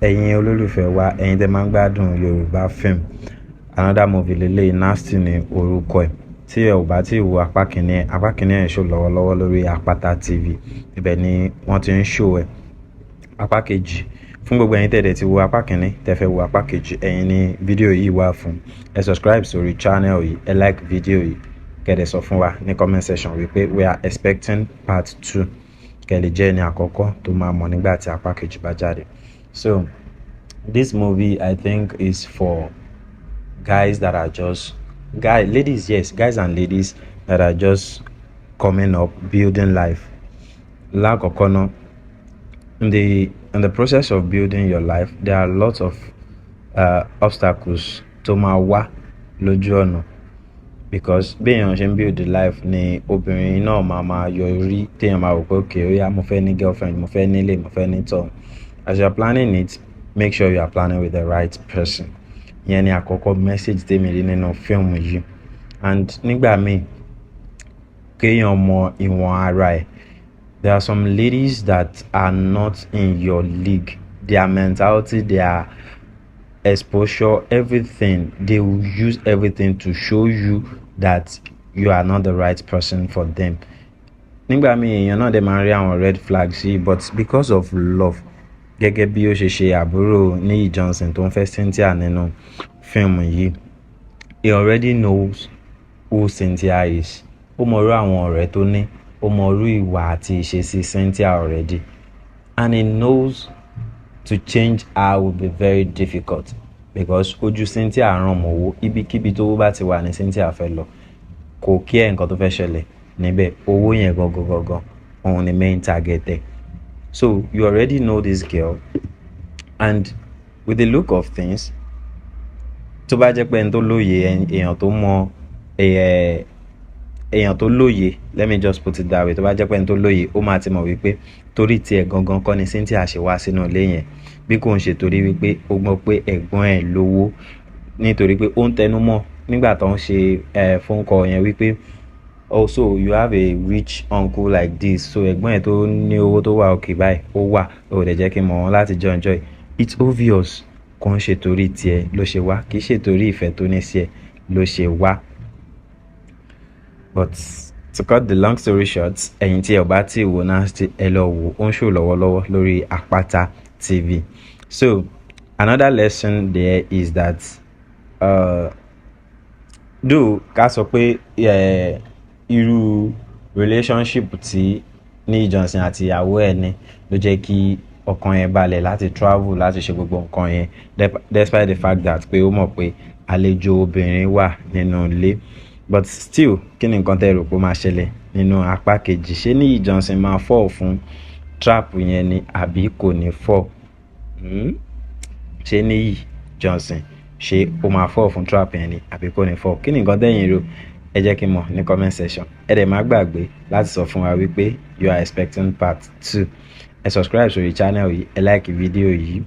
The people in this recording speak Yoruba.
Ẹ̀yin olólùfẹ́ wa, ẹ̀yin tẹ́ máa ń gbádùn Yorùbá film, another movie lélẹ́yìí, Nasty ní orúkọ ẹ̀. Tí ẹ ò bá tí wo apá kìíní ẹ̀, apá kìíní ẹ̀ ń show lọ́wọ́lọ́wọ́ lórí Apata TV. Ibẹ̀ ni wọ́n ti ń show ẹ̀. Apá kejì, fún gbogbo ẹ̀yin tẹ́ dẹ̀ ti wo apá kìíní, tẹ́ fẹ́ wo apá kejì, ẹ̀yin ni fídíò yìí wà fún. Ẹ subscribe sórí channel yìí, ẹ like fídíò yìí, kẹ́ dẹ̀ sọ fún wa ní comment section wípé "We are expecting part two", kẹ́ lè jẹ́ ẹni àkọ́kọ́ tó máa mọ̀ nígbà tí apá kejì bá jáde. So this movie, I think, is for guys that are just guy ladies, yes, guys and ladies that are just coming up, building life. Lákọ̀ọ́kọ́ náà, in the process of building your life, there are lots of obstacles tó máa wá lójú ọ̀nà, because bí èèyàn ṣe ń build the life ni obìnrin náà máa máa yọ orí, téèyàn máa rò pé, "Okay, ó yá, mo fẹ́ ní girlfriend, mo fẹ́ nílé, mo fẹ́ ní tọ̀." As you are planning it, make sure you are planning with the right person. Ìyẹn ni àkọ́kọ́ message tèmi rí nínú fíìmù yìí. And nígbà míì, kéèyàn mọ ìwọ̀n ara ẹ̀. There are some ladies that are not in your league. Their mentality, their exposure, everything, they will use everything to show you that you are not the right person for them. Nígbà míì, èèyàn náà dẹ̀ máa ń rí àwọn red flags yìí, but because of love, gẹ́gẹ́ bí ó ṣe ṣe àbúrò Níyì Johnson tó ń fẹ́ Cynthia nínú fíìmù yìí, he already knows who Cynthia is. Ó mọ irú àwọn ọ̀rẹ́ tó ní, ó mọ irú ìwà àti ìṣesí Cynthia already, and he knows to change her will be very difficult, because ojú Cynthia ràn mọ́ owó. Ibikíbi tó bá ti wà ní Cynthia fẹ́ lọ, kò kí ẹ̀ nǹkan tó fẹ́ ṣẹlẹ̀ níbẹ̀. Owó yẹn gangan gangan òun ni main target ẹ̀. So you already know this girl, and with the look of things, tó bá jẹ́ pé ẹni tó lóye, èèyàn tó mọ, èèyàn tó lóye, let me just put it that way, tó bá jẹ́ pé ẹni tó lóye, ó máa ti mọ̀ wípé torí tiẹ̀ gangan kọ́ ni Cynthia ṣe wá sínú ilé yẹn, bí kò ń ṣe torí wípé ó gbọ́ pé ẹ̀gbọ́n ẹ̀ lówó, nítorí pé ó ń tẹnu mọ́ nígbà tó ń ṣe phone call yẹn wípé, "Also you have a rich uncle like this." So ẹ̀gbọ́n ẹ̀ tó ní owó tó wà òkè báyìí, ó wà, ó dẹ̀ jẹ́ kí n mọ̀ wọ́n láti join joy. It's obvious kò ń ṣe torí tiẹ̀ ló ṣe wá, kì í ṣe torí ìfẹ́ tó ní sí ẹ ló ṣe wá. But to cut the long story short, ẹ̀yin tí ẹ ò bá tí wo Nasty, ẹ lọ wò ó, ń show lọ́wọ́lọ́wọ́ lórí Apata TV. So another lesson there is that, though ká sọ pé irú relationship tí Níyì Johnson àti ìyàwó ẹ̀ ní ló jẹ́ kí ọkàn yẹn balẹ̀ láti travel, láti ṣe gbogbo nǹkan yẹn, despite the fact that pé ó mọ̀ pé àlejò obìnrin wà nínú ilé. But still, kí ni nǹkan tẹ́ rò pé ó máa ṣẹlẹ̀ nínú apá kejì? Ṣé Níyì Johnson máa fall fún trap yẹn ni àbí kò ní fall? Ṣé Níyì Johnson, ṣé ó máa fall fún trap yẹn ni àbí kò ní fall? Kí ni nǹkan tẹ́yin rò? Ẹ jẹ́ kí n mọ̀ ní comment section. Ẹ dẹ̀ má gbàgbé láti sọ fún wa wípé you are expecting part two. Ẹ subscribe sórí channel yìí, ẹ like fídíò yìí.